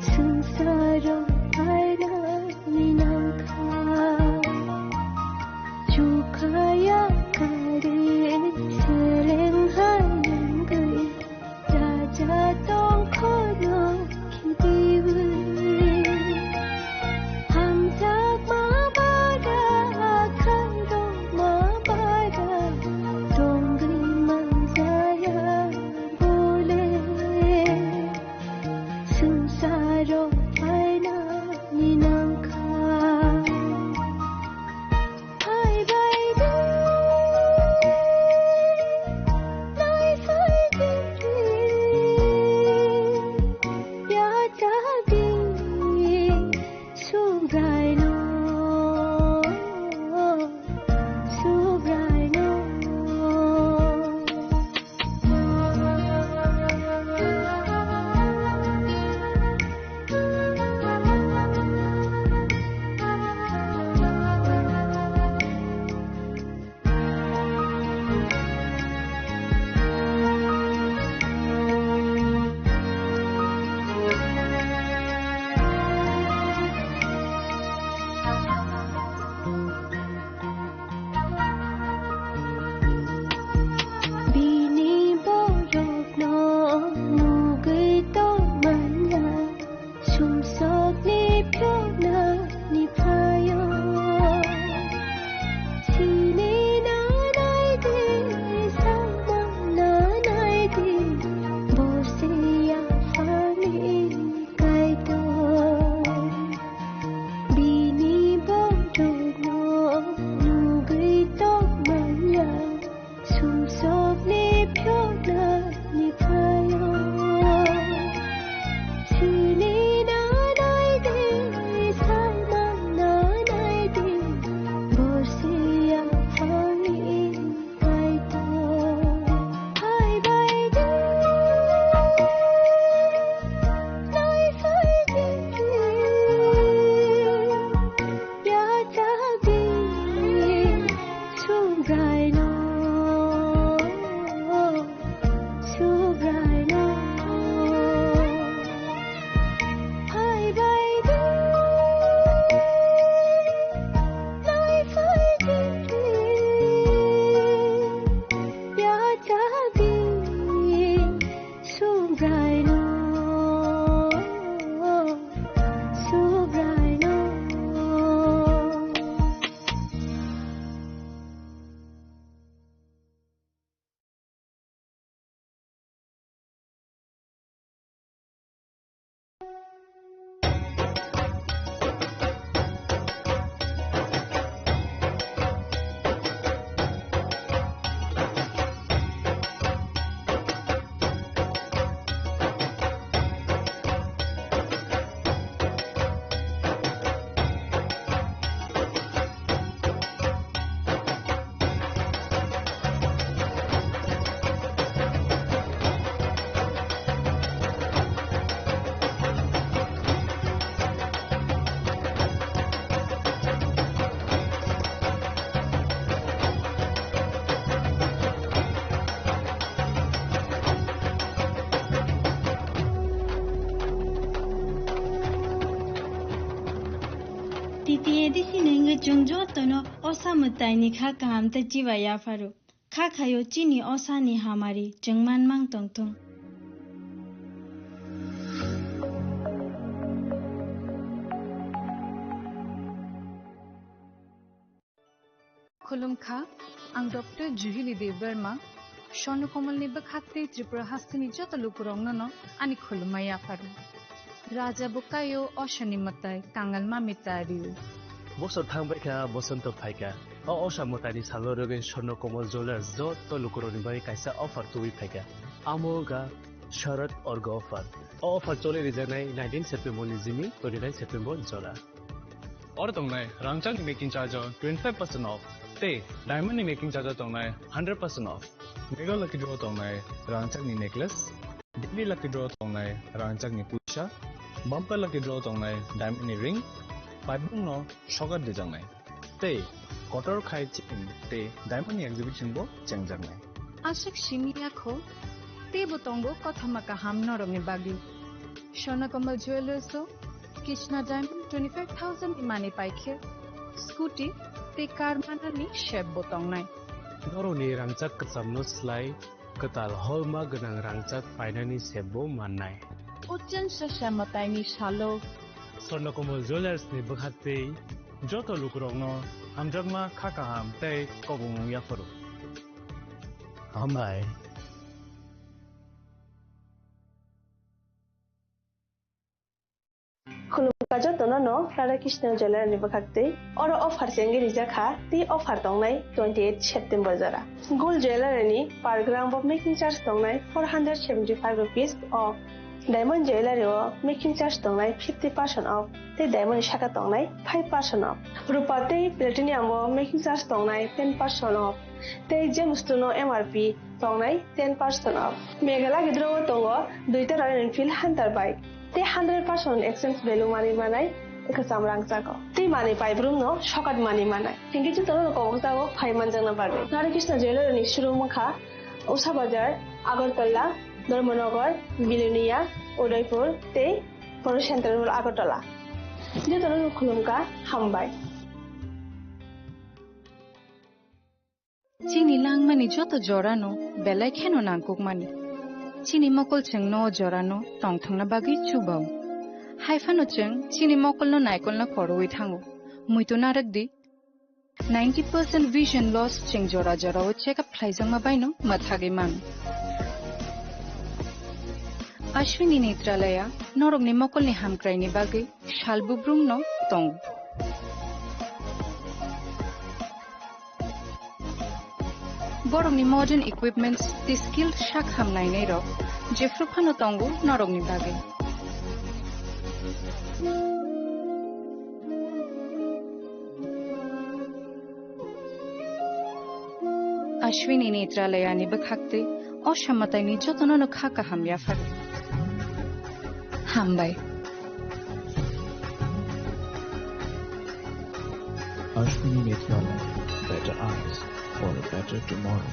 Swngcharo phainani nangkha. Chukhaya kare seleng hai nungwi raja tongkhono khibiwi. Hamjakma bada khairokma bada tongwi manjaya bole. Swngcharo phainani nangkha. Phaibai di, naiphai di, yachak di, Subraino, Subraino. Bini borokno nugwi tongmanya, sumsokni phiyoknani phaio. Sini nanai di, samang nanai di, bo se yaphangni Kaitor. Bini borokno nugwi tongmanya, sumsokni phiyoknani phaio. Sini nanai di, samang nanai di, bo se yaphangni Kaitor. Phaibai di, naiphai di, yachak di, Subraino, Subraino. Phaibai di, naiphai di, yachak di, Subraino, Subraino. Titi A D C ni wngwi chwng jotono osa mwtaini kha kaham tei chiba yapharo. Kha khaio chini osani hamari chwng manmang tongthung. Khulumkha, ang Doctor Juhili Debbarma, Swarno Komolni bwkhak tei Tripura hasteni joto lukurokno no ani khulumma yapharo. Raja bwkaio osani mwtai kangal mami tario. Bosor thangbaikha, bosonto phaikha. O osa mwtaini salo rwgwi Swarno Komol Jewellers joto lukurokni bagwi kaisa offer tubui phaikha. Amo wngkha Sharad Orga offer. O offer choli rijaknai nineteen September ni simi twenty nine September jora. Oro tongnai rangchakni making charge o twenty five percent off, tei diamond ni making charge o tongnai hundred percent off. Mega lucky draw tongnai rangchakni necklace, daily lucky draw tongnai rangchakni puisa, bumper lucky draw tongnai diamond ni ring, paibung no sokat dijaknai. Tei kotor khai chain tei diamond ni exhibition bo chengjaknai. Aswk simi yakho, teibo tongo kothoma kaham norokni bagwi. Swarno Komol Jewellers o Krishna Diamond twenty five thousand ni mani paikhe, scooty tei car manani sep bo tongnai. Norokni rangchak kwchamno slai kwtal holma gwnang rangchak painani sep bo mannai. Uchen sasa mwtaini salo. Swarno Komol Jewellers ni bwkhak tei joto lukurokno hamjakma kha kaham tei kobongmung yapharo. Hambai. Khulumkha jotono no Radha Krishna Jewellery ni bwkhak tei oro offer chengwi rijak kha tei offer tongnai twenty eight September jora. Gold Jewellery ni per gram bo making charge tongnai four hundred seventy five rupees o. Diamond Jewellery o making charge tongnai fifty percent off tei diamond ni saka tongnai five percent off. Rupa tei platinum o making charge tongnai ten percent off tei gems no M R P tongnai ten percent off. Mega lucky draw o tongo duita Royal Enfield Hunter bike tei hundred percent exchange value manwi manai kwcham rangchak o. Tei manwi paibrum no sokat manwi manai. Hinkhe jotono kobok jago phai manjakna bagwi. Radha Krishna Jewellery ni showroom wngkha Usha Bazar, Agartala, Dharmanagar, Bilonia, Udaipur tei Polo Central Mall Agartala. Jotono khulumkha, hambai. Chini langmani joto jorano belai kheno nangkukmani. Chini mokol chwngno o jorano tongthokna bagwi chubao. Haiphano chwng chini mokolno naikolna korowi thango. Muitu narwkdi, ninety percent vision loss chwng jora jorao check up khlaijakma baino mwthagwi mano. Ashwini Netralaya norokni mokolni hamkraini bagwi sal bubrumno tongo. Borokni modern equipments tei skilled sak ham nainairok jephru phano tongo norokni bagwi. Ashwini Netralayani bwkhaktwi o samataini jotono no kha kaham yaphar. Hambai. Ashwini Netralaya, better eyes for a better tomorrow.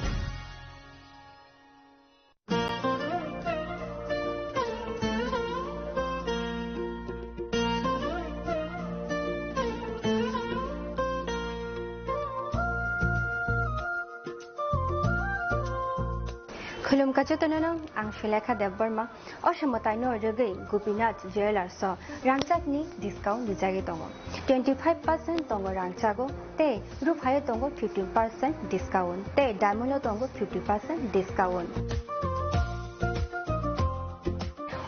Khulumkha jotono no, ang Sulekha Debbarma. O samataino rwgwi Gopinath Jewellers o rangchakni discount rijagwi tongo. Twenty five percent tongo rangchago tei ruphaio tongo fifty percent discount tei diamond o tongo fifty percent discount.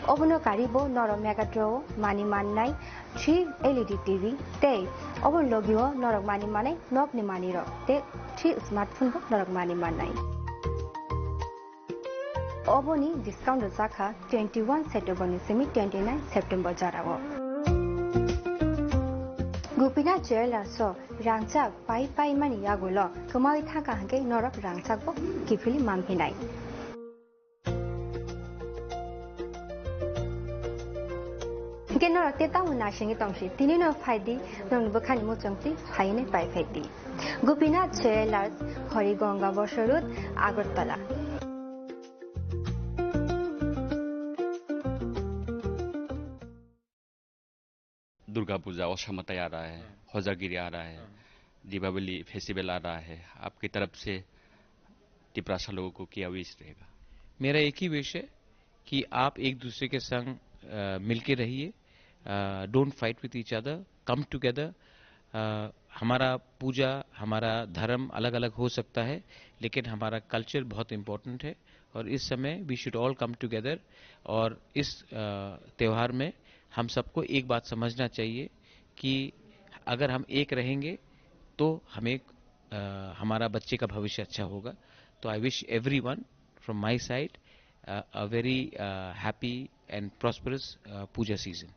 Obono karibo norok Mega Draw o mani mannai three L E D T V tei obo logio norok mani manai nokni manirok tei three smartphone bo norok mani mannai. Oboni discount rwjakha twenty one September ni simi twenty nine September jorao. Gopinath Jewellers o rangchak pai pai mani yagulo kwmawi thangkha hwnkhe norok rangchak bo kiphilwi manphinai. Hwnkhe norok tei tamo naisingwi tongsi, tini no phaidi, norokni bwkhani muchungtwi phainwi pai phaidi. Gopinath Jewellers, Harigonga Bosor Road, Agartala. Durga पूजा, ओशा मताई आ रहा है, हाँ। होजागिरी आ रहा है, हाँ। दीपावली फेस्टिवल आ रहा है, आपकी तरफ से तिपरासा लोगों को क्या विश रहेगा? मेरा एक ही विश है कि आप एक दूसरे के संग, अ, मिलके रहिए, अ, don't fight with each other, come together, अ, हमारा पूजा, हमारा धर्म अलग-अलग हो सकता है, लेकिन हमारा कल्चर बहुत इम्पोर्टेंट है और इस समय we should all come together और इस, अ, त्योहार में हम सबको एक बात समझना चाहिए कि अगर हम एक रहेंगे, तो हमें, अ, हमारा बच्चे का भविष्य अच्छा होगा। तो I wish everyone from my side, uh, a very, uh, happy and prosperous, uh, puja season.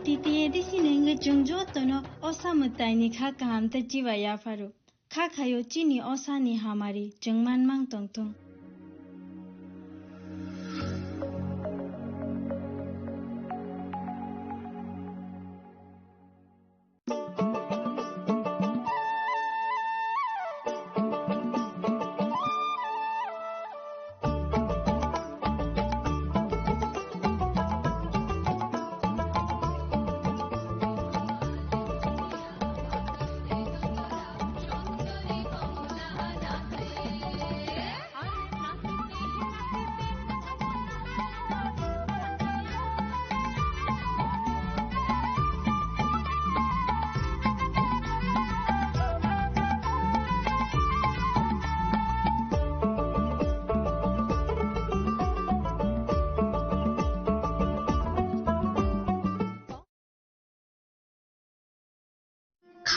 Titi A D C ni wngwi chwng jotono o samwtaini kha kaham tei chiba yapharo. Kha khaio chini o sani hamari chwng manmang tongthung.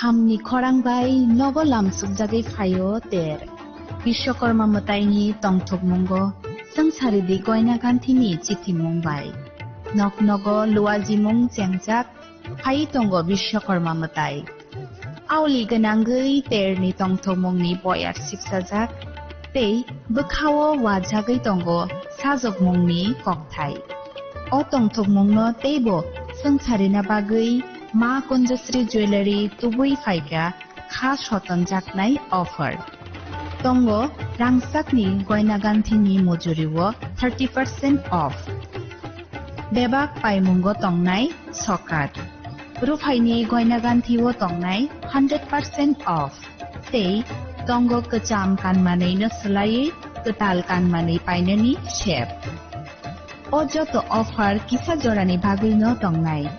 Khamni khorang bai nogo lamsukjagwi phaio ter. Bishwakarma mwtaini tongthokmungo swngcharidi goina ganthini chithimung bai. Nok nogo luajimung chengjak phai tongo Bishwakarma mwtai. Aoli gwnangwi terni tongthokmungni boyar sipsajak tei bwkhao wajagwi tongo sajokmungni kokthai. O tongthokmungno teibo swngcharina bagwi Ma Kunjasri Jewellery tubui phaikha kha sotonjaknai offer. Tongo rangchakni goina ganthini mujuriwo thirty percent off. Bebak paimungo tongnai sokat. Ruphaini goina ganthio tongnai hundred percent off. Tei tongo kwcham kanmanwino swlaiwi kwtal kanmanwi painani sep. O joto offer kisa jorani bagwino tongnai.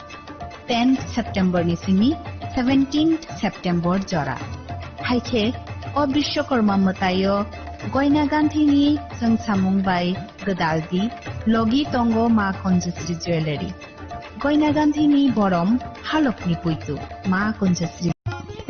Tenth September ni simi seventeenth September jora. Haikhe o Bishwakarma mwtaio goina ganthini chwngsamung bai gwdaldi logi tongo Ma Kunjasri Jewellery. Goina ganthini borom halokni puitu Ma Kunjasri.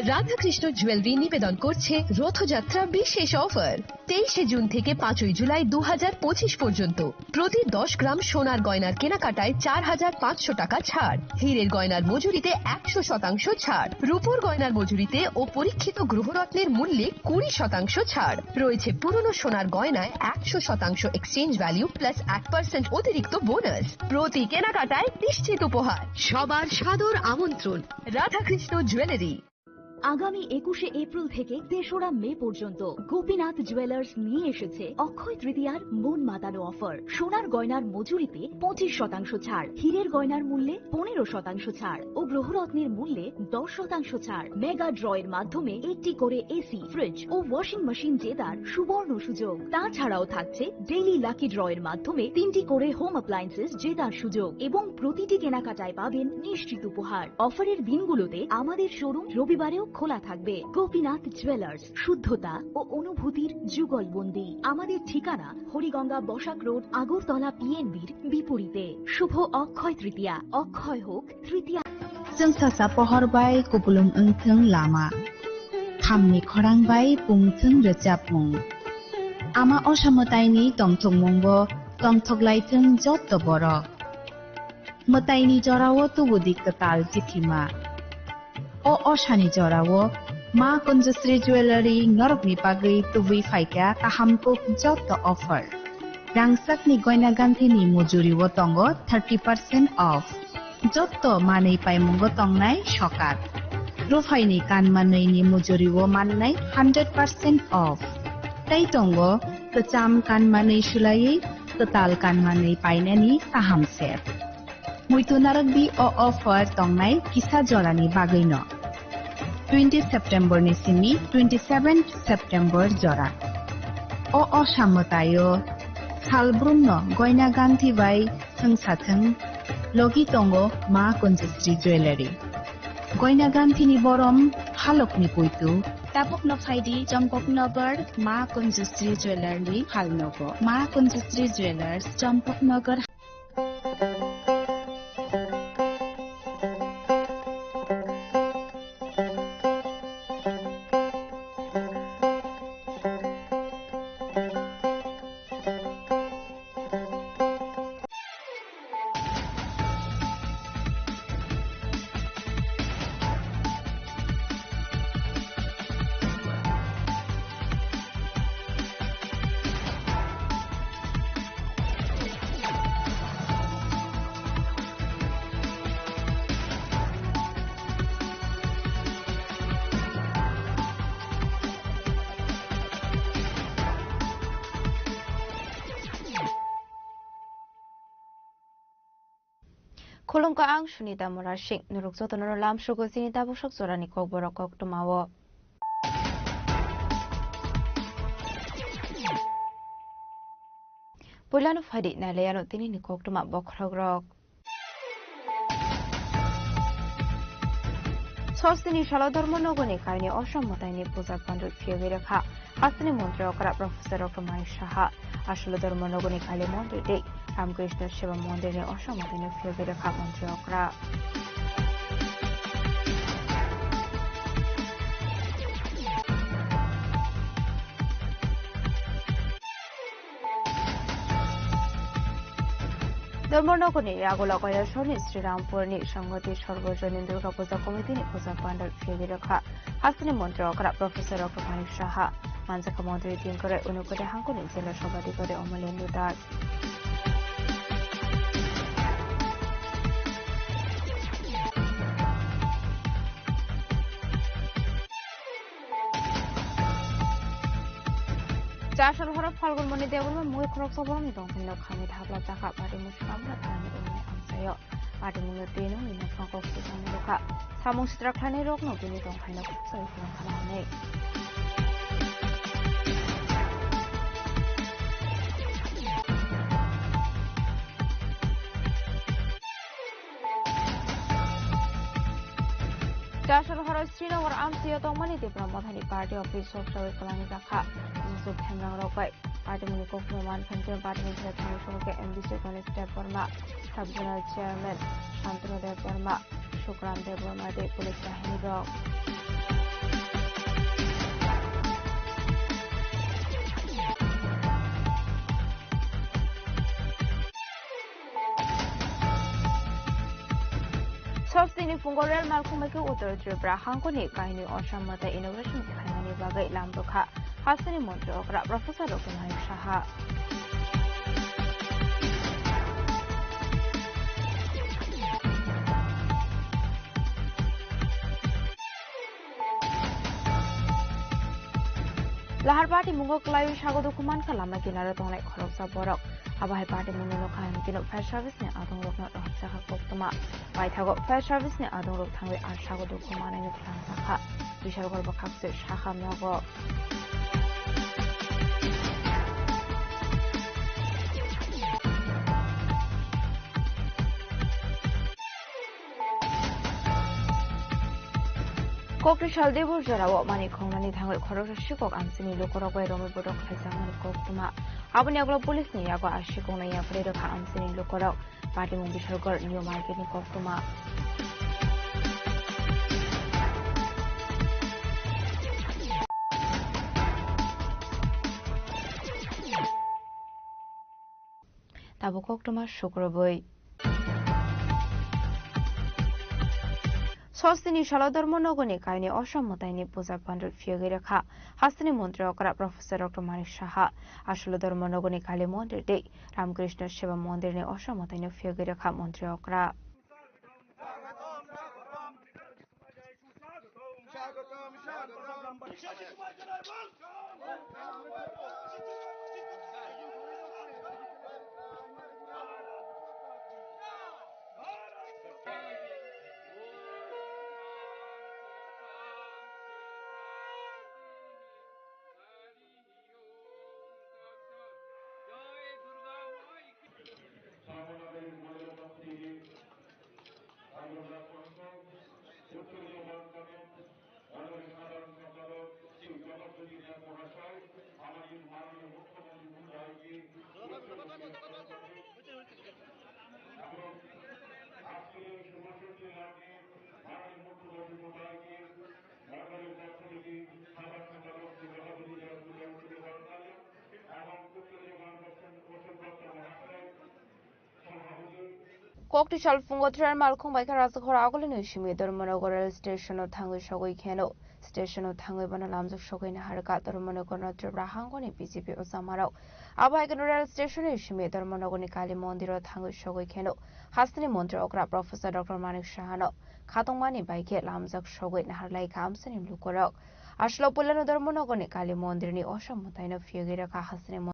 Radhakrishna jewellery নিবেদন করছে রথযাত্রা বিশেষ অফার। তেইশে জুন থেকে পাঁচই জুলাই দু হাজার পঁচিশ পর্যন্ত প্রতি দশ গ্রাম সোনার গয়নার কেনাকাটায় চার হাজার পাঁচশো টাকা ছাড়, হীরের গয়নার মজুরিতে একশো শতাংশ ছাড়, রূপোর গয়নার মজুরিতে ও পরীক্ষিত গ্রহরত্নের মূল্যে কুড়ি শতাংশ ছাড়। রয়েছে পুরনো সোনার গয়নায় একশো শতাংশ এক্সচেঞ্জ ভ্যালু প্লাস এক পার্সেন্ট অতিরিক্ত বোনাস। প্রতি কেনাকাটায় নিশ্চিত উপহার। সবার সাদর আমন্ত্রণ। রাধাকৃষ্ণ জুয়েলারি। আগামী একুশে এপ্রিল থেকে তেসরা মে পর্যন্ত গোপীনাথ জুয়েলার্স নিয়ে এসেছে অক্ষয় তৃতীয়ার মন মাতানো অফার। সোনার গয়নার মজুরিতে পঁচিশ শতাংশ ছাড়, হীরের গয়নার মূল্যে পনেরো শতাংশ ছাড় ও গ্রহরত্নের মূল্যে দশ শতাংশ ছাড়। মেগা ড্রয়ের মাধ্যমে একটি করে এসি, ফ্রিজ ও ওয়াশিং মেশিন জেতার সুবর্ণ সুযোগ। তাছাড়াও থাকছে ডেইলি লাকি ড্রয়ের মাধ্যমে তিনটি করে হোম অ্যাপ্লায়েন্সেস জেতার সুযোগ এবং প্রতিটি কেনাকাটায় পাবেন নিশ্চিত উপহার। অফারের দিনগুলোতে আমাদের শোরুম রবিবারেও খোলা থাকবে। গোপীনাথ জুয়েলার্স, শুদ্ধতা ও অনুভূতির যুগলবন্দি। আমাদের ঠিকানা হরিগঙ্গা বসাক রোড, আগরতলা পিএনবির বিপরীতে। শুভ অক্ষয় তৃতীয়া, অক্ষয় হোক তৃতীয়া। Chwng sasa pohor bai kupulung wngthwng lama. Khamni khorang bai pungthwng rwchapmung. Ama osa mwtaini tongthokmungbo tongthoklaithwng jotto borok. Mwtaini jorao tubudi kwtal chithima. O osani jorao Ma Kunjusri Jewellery norokni bagwi tubui phaikha kaham kuk jotto offer. Rangsakni goina ganthini mujurio tongo thirty percent off. Jotto manwi paimungo tongnai sokat. Ruphaini kanmanwini mujurio mannai hundred percent off. Tei tongo kwcham kanmanwi sulaiwi kwtal kanmanwi painani kaham sep. Muitu narwkdi o offer tongnai kisa jorani bagwino. Twenty September ni simi twenty seven September jora. O osa mwtaio salbrumno goina ganthi bai thwngsathwng logi tongo Ma Kunjusri Jewellery. Goina ganthini borom halokni puitu. Tabukno phaidi Champaknagar Ma Kunjusri Jewellery halnogo. Ma Kunjusri Jewellers, Champaknagar. Khulumkha, ang Sunita Murasing. Norok jotono lamsogo chini tabuk sok jorani kokborok koktwmao. Puilano phaidi nailaiano tinini koktwma bokhorokrok. Sostini salo Dharmanagarni kaini Osom mwtaini puja pandal phiyogwi rwkha. Hasteni montri okra Professor Doctor Manik Saha. Asolo Dharmanagarni Kali Mondir tei Ramakrishna Seva Mondirni Osom mwtaino phiyogwi rwkha montri okra. Dharmanagarni Yagola Kailasoni Srirampurni Sangoti Sarvojoni Durga Puja Committee-ni puja pandal phiyogwi rwkha. Hasteni montri okra Professor Doctor Manik Saha, manjakha montri Dinkorai Unukoti hangkoni jela sobhadipati Omolendu Das. Chasal horo Phalgun Moni Debbarma mui khoroksa borokni tongthai no khamwi thapla chakha, party muchung amra thani umni amchaio. Party mungno twi nungni nokphang kok swijak mwnukha. Samung sitra khlainai rokno bini tongthai no khukchai phwrwng kha hwnwi. Chasal horo Srinagar amchaio tongmani Tipra Mothani party office sok sawi kwlangjakha. Yusuf Hemrang rok bai party mungni kokthumma manphansani party ni thani thani songkhe M D C Ganesh Debbarma, Sub Zonal Chairman Shantanu Debbarma, Sukram Debbarma tei police bahini rok. Sostini phungo rel malkhung bai khe Uttar Tripura hangkoni kainwi Osom mwtai inauguration khlaimani bagwi lam rwkha hasteni montri okra Professor Doctor Manik Saha. Lahar party mungo kwlaiwi sago dukhu mankha lama kinaro tongnai khoroksa borok. Abo hai party mungno nukha hwn kino fire service ni adongrokno rohorjakha koktwma. Paithago fire service ni adongrok thangwi a sago dukhu manwino kwlangjakha. Bishalgarh bwkhak se sakha nogo. Kokri sal debor jorao mani khongnani thangwi khoroksa sikok amchini lukurok bai romwi bodok khlaijakmani koktwma. Aboni yagulo police ni yago a sikokno yapharwi rwkha amchini lukurok. Patimung Bishalgarh New Market ni koktwma. Tabuk koktwma sukrubwi. Sostini salo Dharmanagarni kaini Osom mwtaini puja pandal phiyogwi rwkha hasteni montri okra Professor Doctor Manik Saha. Asolo Dharmanagarni Kali Mondir tei Ramakrishna Seva Mondirni Osom mwtaino phiyogwi rwkha montri okra. Kokti salphungo train malkhung bai kha Rajakhor agulini simi Dharmanagar rail station o thangwi sogwi kheno. Station o thangwi bono lamjak sogwi naharkha. Dharmanagar no Tripura hangoni B J P ojamarok. Abo hai kheno rail station ni simi Dharmanagar ni Kali Mondir o thangwi sogwi kheno. Hasteni montri okra Professor Doctor Manik Saha no khatungmani bai khe lamjak sogwi naharlai kha amsani lukurok. Asolo puilano Dharmanagar ni Kali Mondir ni Osom mwtaino phiyogwi rwkha hasteni